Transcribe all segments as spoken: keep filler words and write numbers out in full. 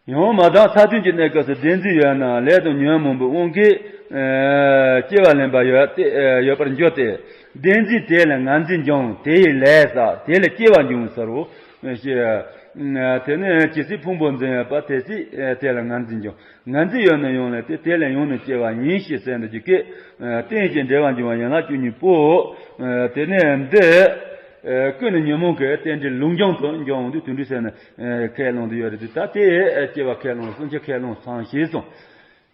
ཡང་མ་དག་ས་བདུན་གྱི་གནས་སྐབས་སུ་བདེན་འཛིན་ཡོད་ན་ལས་དང་ཉོན་མོངས་པའི་དབང་གིས་ཨ་སྐྱེ་བ་ལེན་པ་ཡོད་དེ་ཨ་ཡོད་པར་འགྱུར་ཏེ། བདེན་འཛིན་དེ་ལས་ངར་འཛིན་འབྱུང་། དེ་ཡི་ལས་བསགས། དེ་ལས་སྐྱེ་བ་འབྱུང་ཟེར་རོ། ཞེས། དེ་ནས་ཇི་སྲིད་ཕུང་པོ་འཛིན་ཡོད་པ་དེ་སྲིད་དེ་ལ་ངར་འཛིན་འབྱུང་། ངར་འཛིན་ཡོད་ན་ཡང་ལས་དེ་དེ་ལས་ཡང་ནས་སྐྱེ་བ་ཡིན་ཞེས་ཟེར་འདི་རྒྱུ་སྐད། རྟེན་ཅིང་འབྲེལ་བར་འབྱུང་བ་ཡན་ལག་བཅུ་གཉིས་པོ། དེ་ནས་འདི། ཀུན་ནས་ཉོན་མོངས་ཀྱི་རྟེན་འབྲེལ་ལུགས་འབྱུང་དུ་འབྱུང་འོང་དུས་དོན་འགྲུབ་ཟེར་ནས་ཁས་བླངས་དུ་ཡོད་རེད་དུས་ད་དེ་སྐྱེ་བ་ཁས་བླངས་སུམ་ཅུ་ཁས་བླངས་ཚང་ཞེས་གསུངས།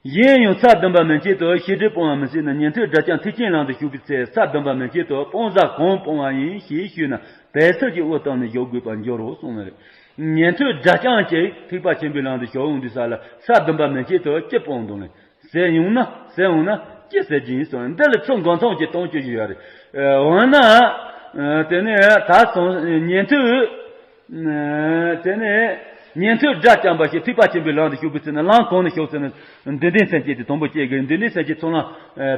གཞན་ཡང་ས་བདུན་པ་མན་ཆད་དུ་ཤེས་སྒྲིབ་སྤོང་བ་མི་སྲིད་ན་ཉན་ཐོས་སྒྲ་བསྐྱང་ཐེག་ཆེན་ལམ་དུ་ཞུགས་པའི་ཚེ་ས་བདུན་པ་མན་ཆད་དུ་སྤོང་བཟའ་གང་སྤོང་བ་ཡིན་ཞེས་ཞུས་ན་བལ་སྲིད་ཀྱི་དབུ་བཏང་ནས་བཞུགས་དགོས་པར་འགྱུར་རོ་གསུངས་ནས་རེད། ཉན་ཐོས་སྒྲ་བསྐྱང་གིས་ཐེག་པ་ཆེན་པོའི་ལམ་དུ་ཞུགས་འོང་དུས་ས་ལ་ས་བདུན་པ་མན་ཆད་དུ་ཅི་སྤོང་འདུག་ལེ། ཟེར་ཡོང་ན་ཟེར་འོང་ན་ཅི་ཟེར་གྱི་ཡིན་གསུངས་འདི་ལ་ཚུར་འགོ་མཚམས་ཀྱི་གཏོང་རྒྱུ་ཞིག་ཡོད་རེད། འོ་ན། དེ་ནས་ད་སོང་ཉན་ཐོས། དེ་ནས་ཉན་ཐོས་སྒྲ་བསྐྱངས་པ་ཞིག་ཐེག་པ་ཆེན་པོའི་ལམ་དུ་ཞུགས་པའི་ཚེ་ན་ལམ་གང་ནས་ཞུགས་ཟེར་ན་མདུན་ལྡན་སེམས་བསྐྱེད་དེ་དང་པོ་སྐྱེ་དགོས་མདུན་ལྡན་སེམས་བསྐྱེད་ཚོགས་ལམ།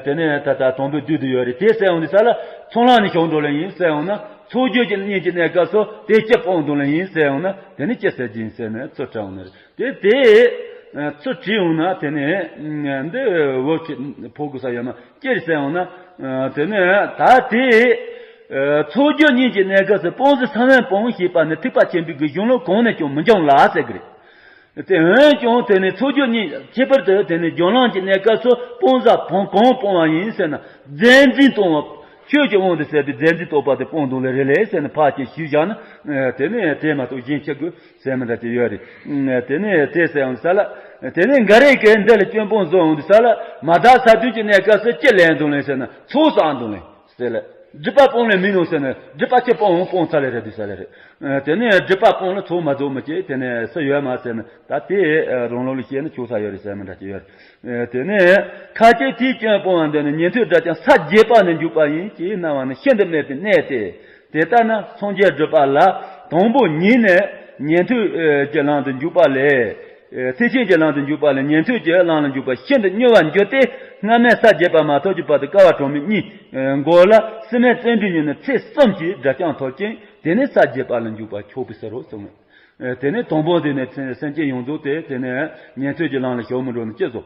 དེ་ནས་ད་ལྟ་དང་པོའི་བདུད་དུ་ཡོད་རེད་དེ་ཟེར་འོང་དུས་ས་ལ་ཚོགས་ལམ་ནས་ཞུགས་འགྲོ་ལེ་ཡིན་ཟེར་འོང་ན་ཚོགས་རྒྱུད་ཀྱི་གཉིས་ཀྱི་གནས་སྐབས་སུ་དེ་ཅི་སྤོང་འདུག་ལེ་ཡིན་ཟེར་འོང་ན་དེ་ནི་ཅི་ཟེར་གྱི་ཡིན་ཟེར་ནས་ཚུར་དྲི་འོང་ནི་རེད། དེ་དེ་ཚུར་དྲིས་འོང་ན་དེ་ནས་འདི་འོ་ཕོ་གི་ས་ཡོད་ན་སྐྱེར་ཟེར་འོང་ན་དེ་ནས་ད་དེ་ཚོགས་རྒྱུད་གཉིས་ཀྱི་གནས་སྐབས་སུ་སྤོང་ཟེར་ས་བོན་སྤོང་ཞེས་པ་ནི་ཐེག་པ་ཆེན་པོའི་གཞུང་ལུགས་གང་ནས་ཀྱང་མི་འབྱུང་ལ་ཟེར་གི་རེད། དེ་འོན་ཀྱང་དེ་ནས་ཚོགས་རྒྱུད་གཉིས་ཁྱད་པར་དུ་དེ་ནས་རྒྱུན་ལམ་གྱི་གནས་སྐབས་སུ་སྤོང་ཟེར་བོན་གང་སྤོང་བ་ཡིན་ཟེར་ན་རྫས་འཛིན་གཏོང་བ། ཆོས་ཀྱི་དབང་དུ་ཟད་པའི་རྫས་འཛིན་རྟོག་པ་དེ་སྤོང་དོན་ལས་རེ་ལས་ཟེར་ནས་ཕར་ཅིག་ཞུས་བཞག་ན། དེ་ནས་དེ་མ་གཏོགས་གཞན་ཆགས་དགོས་ཟེར་མི་འདྲ་ཅིག་ཡོད་རེད། དེ་ནས་དེ་ཟེར་ཡང་ས་ལ། དེ་ནས་འགའ་རེ་གིས་འདི་ལ་སྐྱོན་སྤོང་བཟོ་ཡོང་དུས་ས་ལ་མ་དག་ས་བདུན་གྱི་གནས་སྐབས་སུ་ཅི་ལེན་འདུག་ལེ་ཟེར་ན་ཚོགས་བསགས་འདུག་ལེ་ཟེར་ལ། སྒྲིབ་པ་སྤོང་ལེ་མིན་ནོ་ཟེར་ན་སྒྲིབ་པ་ཅི་སྤོང་འོང་སྤོང་ཚར་ལེ་རེད་དུས་ས་ལེ་རེད། དེ་ནས་སྒྲིབ་པ་སྤོང་ལ་ཚོགས་མ་རྫོགས་མི་བྱེད་དེ་ནས་སུ་ཡོད་མ་ཟེར་ན་ད་དེ་རང་ལོག་ལ་བཤད་ན་ཆོག་ས་ཡོད་རེད་ཟེར་མི་འདྲ་ཅིག་ཡོད་རེད། དེ་ནས་ཁ་ཅིག་དེའི་སྐྱོན་སྤོང་བ་འདི་ནི་ཉན་ཐོས་སྒྲ་བསྐྱང་ས་བརྒྱད་པ་ནས་འཇུག་པ་ཡིན་ཞེས་སྣང་བ་ནི་ཤིན་ཏུ་སྨད་པའི་གནས་ཏེ། དེ་ལྟར་ན་སངས་རྒྱས་སྒྲུབ་པ་ལ་དང་པོ་ཉིད་ནས་ཉན་ཐོས་ཀྱི་ལམ་དུ་འཇུག་པ་ལས། ཐེག་ཆེན་གྱི་ལམ་དུ་འཇུག་པ་ལས་ཉན་ཐོས་ཀྱི་ལམ་ལ་འཇུག་པ་ཤིན་ཏུ་སྨྱོ་བར་འགྱུར་ཏེ་སྔ་མའི་ས་བརྒྱད་པ་མ་ཐོབ་ཀྱི་བར་དུ་བསྐལ་པ་གྲངས་མེད་གཉིས་འགོར་ལ་སྲིད་མེད་བརྩོན་འགྲུས་ཉིད་ནི་ཚེ་གསུམ་གྱི་སྒྲ་བསྐྱང་ཐོབ་ཅིང་དེ་ནས་ས་བརྒྱད་པ་ལ་འཇུག་པ་ཆོག་པའི་ཕྱིར་རོ་གསུངས། དེ་ནས་དང་པོ་དེ་ནས་སེམས་ཅན་ཡོངས་རྫོགས་དེ་དེ་ནས་ཉན་ཐོས་ཀྱི་ལམ་ལ་ཞུགས་མི་འགྲོ་ནི་ཅི་སོ།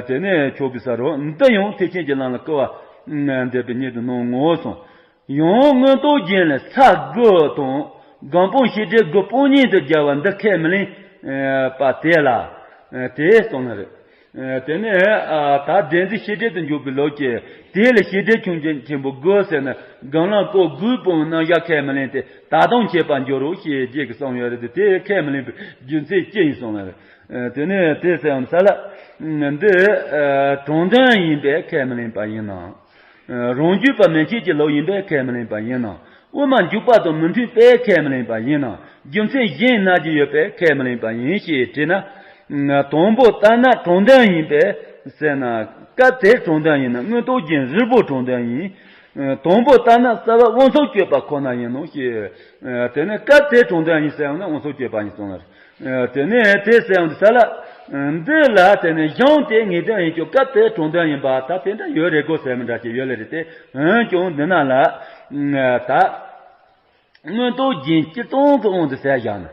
དེ་ནས་ཆོག་པའི་ས་རོ་འདི་ཡང་ཐེག་ཆེན་གྱི་ལམ་ལ་སྐུལ་བ་འདེབས་པའི་ཉིད་དུ་སྣང་ངོ་གསུངས། ཡང་མངོན་རྟོགས་རྒྱན་ལས་ས་དགུ་དང་སྒོམ་སྤང་ཤེས་སྒྲིབ་དགུ་སྤོང་གཉེན་དུ་སྦྱར་བ་འདི་ཁས་མི་ལེན་པ་དེ་ལ་དེ་གསུངས་ནི་རེད། དེ་ནས་ད་བདེན་འཛིན་ཤེས་སྒྲིབ་ཏུ་འཇུག་པའི་ལུགས་ཀྱིས་དེ་ལ་ཤེས་སྒྲིབ་ཆུང་ཆེན་ཆེན་པོ་དགུ་ཟེར་ན་སྒོམ་ལམ་སྐོར་དགུའི་སྤོང་རྣམ་གཞག་ཁས་མི་ལེན་ཏེ་ད་དུང་བྱེད་པར་འགྱུར་རོ་ཞེས་རྗེས་ཀྱི་གསུངས་ཡོད་རེད་དེ་དེ་ཁས་མི་ལེན་པའི་རྒྱུ་མཚན་ཅི་ཡིན་གསུངས་ནི་རེད། དེ་ནས་དེ་ཟེར་ཡང་ས་ལ། འདི་དྲང་དོན་ཡིན་པས་ཁས་མི་ལེན་པ་ཡིན་ནམ། རང་རྒྱུད་པ་མན་ཆད་ཀྱི་ལུགས་ཡིན་པས་ཁས་མི་ལེན་པ་ཡིན་ནམ། དབུ་མ་འཇུག་པ་དང་མི་མཐུན་པས་ཁས་མི་ལེན་པ་ཡིན་ནམ། རྒྱུ་མཚན་གཞན་སྣ་གཅིག་ཡོད་པས་ཁས་མི་ལེན་པ་ཡིན་ཞེས་དྲིས་ན། དང་པོ་ལྟར་ན་དྲང་དོན་ཡིན་པས་ཟེར་ན། སྐབས་དེར་དྲང་དོན་ཡིན་ན་མངོན་རྟོགས་རྒྱན་རིལ་པོ་དྲང་དོན་ཡིན། དང་པོ་ལྟར་ན་གསལ་བ་དབང་ཕྱུག་སྤྱོད་པ་ཁོ་ན་ཡིན་ནོ་ཞེས། དེ་ནས་སྐབས་དེར་དྲང་དོན་ཡིན་ཟེར་ཡང་ན་དབང་ཕྱུག་སྤྱོད་པ་ཡིན་གསུངས་ལ། དེ་ནས་དེ་ཟེར་ཡང་ས་ལ། འདི་ལ་དེ་ནས་གཞུང་དེ་ངེས་དོན་ཡིན་ཀྱང་སྐབས་དེར་དྲང་དོན་ཡིན་པ་ད་དེ་འདྲ་ཡོད་རེད་གོ་ཟེར་མི་འདྲ་ཅིག་ཡོད་ལེ་རེད་དེ། འོན་ཀྱང་འདི་ན་ལ། ད། མངོན་རྟོགས་རྒྱན་སྤྱིར་བཏང་གི་དབང་དུ་ཟེར་བཞག་ན།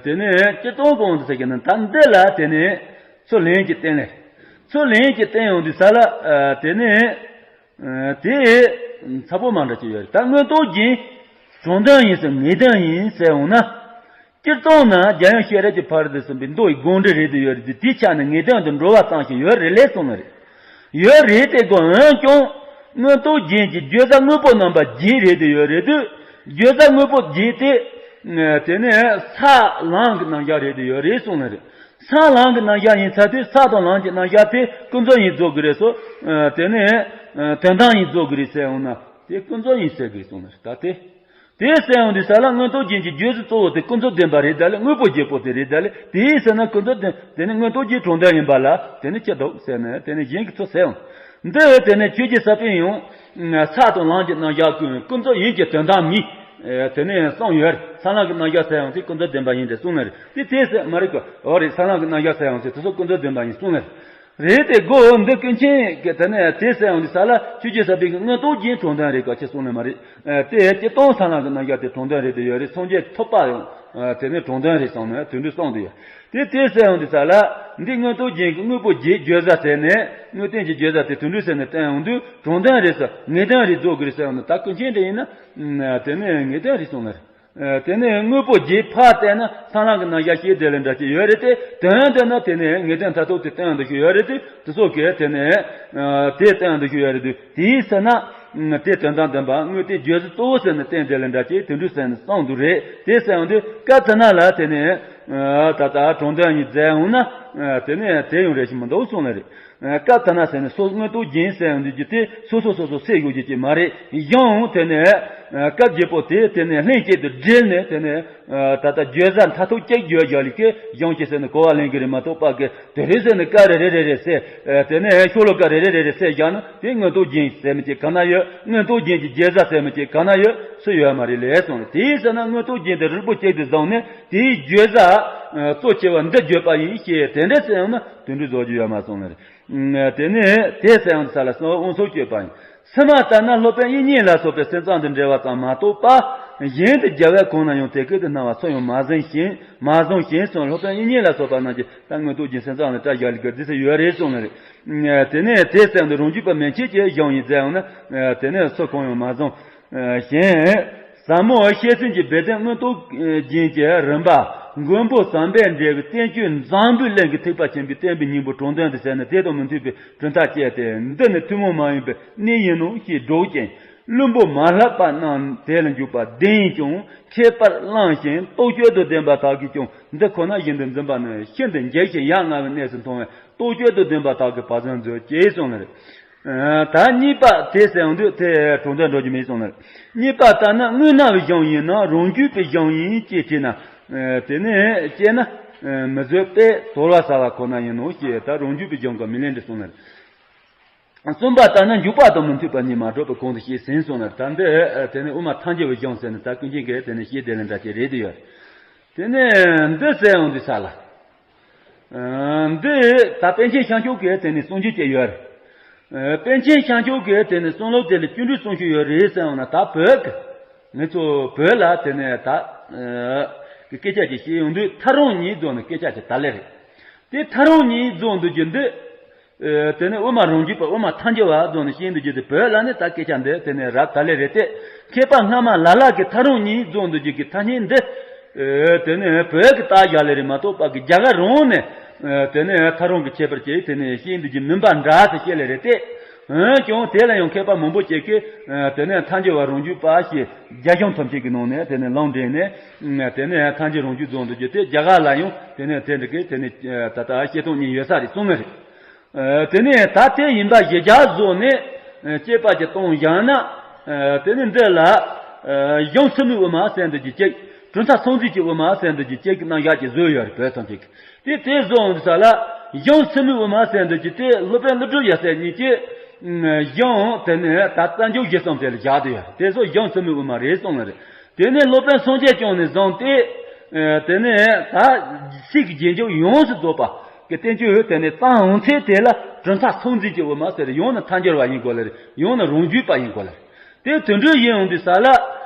དེ་ནས་སྤྱིར་བཏང་གི་དབང་དུ་ཟེར་གྱི་ན་ད་འདི་ལ་དེ་ནས་ཚུར་ལན་གྱི་བསྟན་ལེ། ཚུར་ལན་གྱི་བསྟན་ཡོང་དུས་ས་ལ། དེ་ནས། དེ། ཚ་པོ་མ་འདྲ་ཅིག་ཡོད་རེད་ད་མངོན་རྟོགས་རྒྱན། དྲང་དོན་ཡིན་ཟེར་ངེས་དོན་ཡིན་ཟེར་འོང་ན། སྤྱིར་བཏང་ན་རྒྱལ་ཡུམ་ཤེས་རབ་ཀྱི་ཕ་རོལ་ཏུ་སོན་པའི་མདོ་ཡི་དགོངས་འགྲེལ་རེད་དུ་ཡོད་རེད་དེ་དེའི་ཆ་ནས་ངེས་དོན་དུ་འགྲོ་བ་ཙམ་ཞིག་ཡོད་རེད་ལས་གསུངས་ནི་རེད། ཡོད་རེད་དེ་གོ་འོན་ཀྱང་མངོན་རྟོགས་རྒྱན་གྱི་བརྗོད་བྱ་དངོས་པོ་རྣམ་པ་རྒྱན་རེད་དུ་ཡོད་རེད་དུས་བརྗོད་བྱ་དངོས་པོ་རྒྱན་དེ། དེ་ནས་ས་ལམ་གྱི་རྣམ་གཞག་རེད་དུ་ཡོད་རེད་གསུངས་ནི་རེད། ས་ལམ་གྱི་རྣམ་གཞག་ཡིན་ཚར་དུས་ས་དང་ལམ་གྱི་རྣམ་གཞག་དེ་ཀུན་རྫོབ་ཡིན་རྫོགས་ཀྱི་རེད་སོ། དེ་ནས་དོན་དམ་ཡིན་རྫོགས་ཀྱི་རེད་ཟེར་འོང་ན་དེ་ཀུན་རྫོབ་ཡིན་ཟེར་དགོས་གསུངས་ནི་རེད་ད་དེ། དེ་གསལ་ཡོང་དུས་ས་ལ་མངོན་རྟོགས་རྒྱན་གྱི་བརྗོད་གཞི་གཙོ་བོ་དེ་ཀུན་རྫོབ་བདེན་པ་རེད་ད་ལས་དངོས་པོ་བརྗོད་པོ་དེ་རེད་ད་ལས་དེའི་ཟེར་ན་ཀུན་རྫོབ་བདེན་དེ་ནི་མངོན་རྟོགས་རྒྱན་དྲང་དོན་ཡིན་པ་ལ་དེ་ནི་ཅི་འདུག་ཟེར་ན་དེ་ནི་གཞན་གྱི་ཚུལ་གསལ་ཡོང་། འདི་དེ་ནི་ཆོས་ཀྱི་ས་པཎ་ཡང་ས་དང་ལམ་གྱི་རྣམ་གཞག་ཀུན་ཀུན་རྫོབ་ཡིན་གྱི་དོན་དམ་མིན། དེ་ནི་གསུངས་ཡོད་རེད། ས་ལམ་གྱི་རྣམ་གཞག་ཟེར་ཡང་དེ་ཀུན་རྫོབ་བདེན་པ་ཡིན་ཏེ་གསུངས་ནི་རེད་དེ་དེ་ཟེར་མ་རེད་གོ་འོ་རེད་ས་ལམ་གྱི་རྣམ་གཞག་ཟེར་ཡང་དེ་དེ་ཚོ་ཀུན་རྫོབ་བདེན་པ་ཡིན་གསུངས་ནི་རེད། རེད་དེ་གོ་འདི་ཀུན་མཁྱེན་གྱི་དེ་ནས་དེ་ཟེར་ཡང་འདི་ས་ལ་ཆོས་ཀྱི་ས་པཎ་གྱི་མངོན་རྟོགས་རྒྱན་དྲང་དོན་རེད་ག་ཅེས་གསུངས་ནི་མ་རེད། དེ་སྤྱིར་བཏང་ས་ལམ་གྱི་རྣམ་གཞག་དེ་དྲང་དོན་རེད་དེ་ཡོད་རེད་སངས་རྒྱས་ཐོབ་པ་ཡང་ ཨ། དེ་ནས་དྲང་དོན་རེད་གསུངས་ནས་དོན་འགྲུབ་གསུངས་དུ་ཡོད། དེ་དེ་ཟེར་ཡོང་དུས་ས་ལ། འདི་དངོས་རྟོགས་རྒྱན་གྱི་དངོས་པོ་བརྒྱད་བརྗོད་བྱ་ཟེར་ནས་དངོས་བསྟན་གྱི་བརྗོད་བྱ་དེ་དོན་འགྲུབ་ཟེར་ནས་བསྟན་ཡོང་དུས་དྲང་དོན་རེད་ཟེར། ངེས་དོན་རེད་རྫོགས་ཀྱི་རེད་ཟེར་ཡོང་ན། ད་ཀུན་མཁྱེན་འདྲ་ཡིན་ན། དེ་ནས་ངེས་དོན་རེད་གསུངས་ནས། དེ་ནས་དངོས་པོ་བརྒྱད་ཕར་བལྟས་ན་སང་ལམ་གྱི་རྣམ་གཞག་ཤེས་དེ་ལས་འདྲ་ཅིག་ཡོད་རེད་དེ། དོན་དུ་ན་དེ་ནས་ངེས་དོན་མཐར་ཐུག་དེ་བསྟན་ཡོང་དུ་ཞུ་ཡོད་རེད་དེ། དེ་སོགས་ཀྱིས་དེ་ནས་དེ་བསྟན་ཡོང་དུ་ཞུ་ཡོད་རེད་དེ། དེའི་ཚེ་ན། དེ་དོན་དམ་བདེན་པ་དངོས་བསྟན་བརྗོད་གཞི་གཙོ་བོ་ཟེར་ནས་བསྟན་དེ་ལས་འདྲ་ཅིག་དོན་འགྲུབ་ཟེར་ནས་གསུངས་འདུག་རེད། དེ་ཟེར་ཡོང་དུས་སྐབས་དེ་ན་ལ་དེ་ནས་ད་ལྟ་དྲང་དོན་གཉིས་མཛད་འོང་ན། དེ་ནས་དེ་ཡང་རེ་ཞིག་མི་འདུག་གསུངས་ནི་རེད། སྐབས་དེ་ན་ཟེར་ནས་སོ་དངོས་རྟོགས་རྒྱན་ཟེར་ཡོང་དུས་ཀྱི་དེ་སོ་སོ་སོ་སོ་སེལ་དགོས་ཀྱི་ཅིག་མ་རེད། གཞན་དེ་ནས་སྐབས་བརྒྱད་པོ་དེ་དེ་ནས་ལྷན་སྐྱེས་དུ་སྦྲེལ་ནས་དེ་ནས་ད་ལྟ་བརྗོད་བྱ་མཐར་ཐུག་གཅིག་བརྗོད་བྱ་ལས་ཀྱི་གཞན་གཅིག་ཟེར་ནས་གོ་བ་ལེན་གྱི་རེད་མ་གཏོགས་པ་གི། དེ་རེད་ཟེར་ནས་ཀ་རེ་རེ་རེ་རེ་ཟེར། དེ་ནས་ཤོ་ལོ་ཀ་རེ་རེ་རེ་རེ་ཟེར་བཞག་ན་དེ་དངོས་རྟོགས་རྒྱན་ཟེར་མི་ཅིག་གང་ན་ཡོད། དངོས་རྟོགས་རྒྱན་གྱི་བརྗོད་བྱ་ཟེར་མི་ཅིག་གང་ན་ཡོད། སུ་ཡོད་མ་རེད་ལས་གསུངས། དེའི་ཚེ་ན་དངོས་རྟོགས་རྒྱན་དེ་རིལ་པོ་གཅིག་ཏུ་བཟུང་ནས་དེའི་བརྗོད་བྱ་གཙོ་ཆེ་བ་འདི་བརྗོད་པ་ཡིན་ཞེས་དེ་འདྲ་ཟེར་ཡང་ན་དོན་འགྲུབ་བཟོ་རྒྱུ་ཡོད་མ་གསུངས་ནས། དེ་ནས་དེ་ཟེར་ཡང་ས་ལ་གསང་བ་དབང་ཕྱུག་སྤྱོད་པ་ཡིན། ཕྱི་མ་ལྟར་ན་སློབ་དཔོན་དབྱིག་གཉེན་ལ་སོགས་པའི་སེམས་ཙམ་དང་འབྲེལ་བ་ཙམ་མ་གཏོགས་པ། གཞན་དུ་རྒྱལ་བའི་གོང་ན་ཡང་དེ་སྐད་དུ་སྣང་བ་སུ་ཡང་མ་གསུངས་ཤིང་མ་གསུངས་ཤིང་གསུངས། སློབ་དཔོན་དབྱིག་གཉེན་ལ་སོགས་པ་རྣམས་ཀྱིས་ད་དངོས་རྟོགས་རྒྱན་སེམས་ཙམ་ལ་བཀྲ་ཤིས་ལ་གར་འདི་ཚོ་ཡོད་རེད་གསུངས་ནི་རེད། དེ་ནས་དེ་ཟེར་ཡང་དུ་རང་རྒྱུད་པ་མན་ཆད་ཀྱི་གཞུང་ཡིན་ཟེར་ཡང་ན། དེ་ནས་སུ་གང་ཡང་མ་གསུངས་ཤིང་། ཟབ་མོ་བཤད་སྲོལ་གྱི་སྦས་དོན་དངོས་རྟོགས་རྒྱན་གྱི་རིམ་པ་མགོན་པོ་བྱམས་པས་འགྲེལ་བའི་བསྟན་བཅོས་འཛམ་བུའི་གླིང་གི་ཐེག་པ་ཆེན་པོའི་བསྟན་པའི་སྙིང་པོ་དྲང་དོན་དུ་ཟེར་ནས་དེ་དང་མི་མཐུན་པའི་གྲུབ་མཐའ་བཅད་དེ། འདི་ནི་ཐུན་མོང་མ་ཡིན་པའི་གནས་ཡིན་ནོ་ཞེས་སྒྲོག་ཅིང་བླུན་པོ་མ་ལྷག་པ་རྣམས་དེ་ལ་འཇུག་པ་བདེན་ཀྱང་ཁྱད་པར་བླངས་ཤིང་རྟོག་དཔྱོད་དུ་ལྡན་པ་དག་གིས་ཀྱང་འདི་ཁོ་ན་བཞིན་དུ་འཛིན་པ་ནི་ཤིན་ཏུ་འཇིགས་ཤིང་ཡ་ང་བའི་གནས་སུ་མཐོང་བས་རྟོག་དཔྱོད་དུ་ལྡན་པ་དག་གིས་བག་ཟོན་མཛོད་ཅེས་གསུངས་ནས། ད་གཉིས་པ་དེ་ཟེར་ཡོང་དུས་དེ་དྲང་དོན་འགྲོ་རྒྱུ་མེད་གསུངས་ནས། གཉིས་པ་ལྟར་ན་དངོས་སྣང་བའི་གཞུང་ཡིན་ནམ་རང་རྒྱུད་པའི་གཞུང་ཡིན་ཅེས་དྲིས་ན། དེ་ནས་དཔྱད་ན་མི་བཟོད་པས་དོར་བ་ཟ་བ་ཁོ་ན་ཡིན་ནོ་ཞེས་ད་རང་རྒྱུད་པའི་གཞུང་གི་མི་ལན་འདི་གསུངས་ནས། གསུམ་པ་ལྟར་ན་འཇུག་པ་དང་མི་མཐུན་པ་གཉིས་མ་གྲུབ་པའི་གོང་དུ་བཤད་ཟིན་སོང་ན། ད་འདི་དེ་ནས་དབུ་མ་ཐལ་འགྱུར་བའི་གཞུང་ཟེར་ནས་ད་ཀུན་མཁྱེན་གྱིས་དེ་ནས་བཤད་དེ་ལས་འདྲ་ཅིག་རེད་དུ་ཡོད། དེ་ནས་འདི་ཟེར་ཡོང་དུས་ས་ལ། འདི་ད་པཎ་ཆེན་ཤཱཀྱ་གིས་དེ་ནས་གསུང་རྒྱུ་ཅིག་ཡོད་རེད། པཎ་ཆེན་ཤཱཀྱ་གིས་དེ་ནས་གསུང་ལུགས་དེ་ལ་བཅུ་འདྲི་གསུང་རྒྱུ་ཡོད་རེད་ཟེར་ཡོང་ན། ད་བོད་ཀྱི་ང་ཚོ་བོད་ལ་དེ་ནས་ད་གི་སྐད་ཆ་ཅིག་བཤད་ཡོང་དུས་ཐལ་རང་གཉིས་རྫོགས་ནས་སྐད་ཆ་ཅིག་ད་ལེ་རེད། དེ་ཐལ་རང་གཉིས་རྫོགས་འདུག་རྒྱུ་འདི། དེ་ནས་དབུ་མ་རང་རྒྱུད་པ་དབུ་མ་ཐལ་འགྱུར་བ་རྫོགས་ནས་བཤད་འདུག་རྒྱུ་དེ་བོད་ལ་ནི་ད་སྐད་ཆ་འདི་དེ་ནས་རབ་ད་ལེ་རེད་དེ། མཁས་པ་སྔ་མ་ལ་ལ་གི་ཐལ་རང་གཉིས་རྫོགས་འདུག་རྒྱུ་གི་ཐ་སྙད་འདི། དེ་ནས་བོད་ཀྱི་རྟགས་བཞག་ལེ་རེད་མ་གཏོགས་པ་གི་རྒྱ་གར་རང་ནས། དེ་ནས་ཐལ་རང་གི་ཁྱད་པར་གྱིས་དེ་ནས་བཤད་འདུག་རྒྱུ་མིན་པ་འདྲ་ཟེར་བཤད་ལེ་རེད་དེ། འོན་ཀྱང་དེ་ལ་ཡང་མཁས་པ་མང་པོ་ཅིག་གིས་དེ་ནས་ཐལ་འགྱུར་བ་རང་རྒྱུད་པ་ཞེས་རྒྱ་གཞུང་ཐམས་ཅད་ཀྱི་ནང་ནས་དེ་ནས་ལུང་འདྲེན་ནས། དེ་ནས་ཐལ་འགྱུར་རང་རྒྱུད་རྫོགས་འདུག་རྒྱུ་དེ་རྒྱ་གར་ལ་ཡང་དེ་ནས་དེ་འདྲ་གི་དེ་ནས་ད་ལྟ་བཤད་སྟངས་གཉིས་ཡོད་ས་རེད་གསུངས་ནི་རེད། དེ་ནས་ད་དེ་ཡིན་པ་གཞི་རྒྱ་བཟོ་ནས་དཔྱད་པ་ཅིག་གཏོང་བཞག་ན། དེ་ནས་འདི་ལ་གཞུང་ཕྱི་མའི་དབུ་མ་ཟེར་འདུག་རྒྱུ་གཅིག་གྲུབ་མཐའ་སངས་རྒྱས་ཀྱི་དབུ་མ་ཟེར་འདུག་རྒྱུ་གཅིག་གི་རྣམ་གཞག་ཅིག་བཟོས་ཡོད་རེད། བོད་ཐམས་ཅད་ཀྱིས་དེ་དེ་བཟོ་འོང་དུས་ས་ལ། གཞུང་ཕྱི་མའི་དབུ་མ་ཟེར་འདུག་རྒྱུ་དེ་སློབ་དཔོན་ཀླུ་སྒྲུབ་ཡབ་སྲས་གཉིས་ཀྱིས་གཞུང་དེ་ནས་ད་རྩ་འཇོག་བཞི་གསུམ་དེ་ལ་བཞག་བསྡད་ཡོད། དེ་ཚོ་གཞུང་ཕྱི་མའི་དབུ་མ་རེད་གསུངས་ནི་རེད། དེ་ནས་སློབ་དཔོན་སངས་རྒྱས་བསྐྱངས་ནས་བཟུང་སྟེ། དེ་ནས་ད་ཚིག་གི་རྗེས་འཇུག་ཡོངས་སུ་རྫོགས་པ་གི་བསྟན་བཅོས་དེ་ནས་བཏང་འོང་ཚེ་དེ་ལ་གྲུབ་མཐའ་སངས་རྒྱས་ཀྱི་དབུ་མ་ཟེར། ཡང་ན་ཐལ་འགྱུར་བ་ཡིན་དགོས་ལེ་རེད། ཡང་ན་རང་རྒྱུད་པ་ཡིན་དགོས་ལེ་རེད། དེ་དོན་འགྲུབ་ཡིན་ཡོང་དུས་ས་ལ།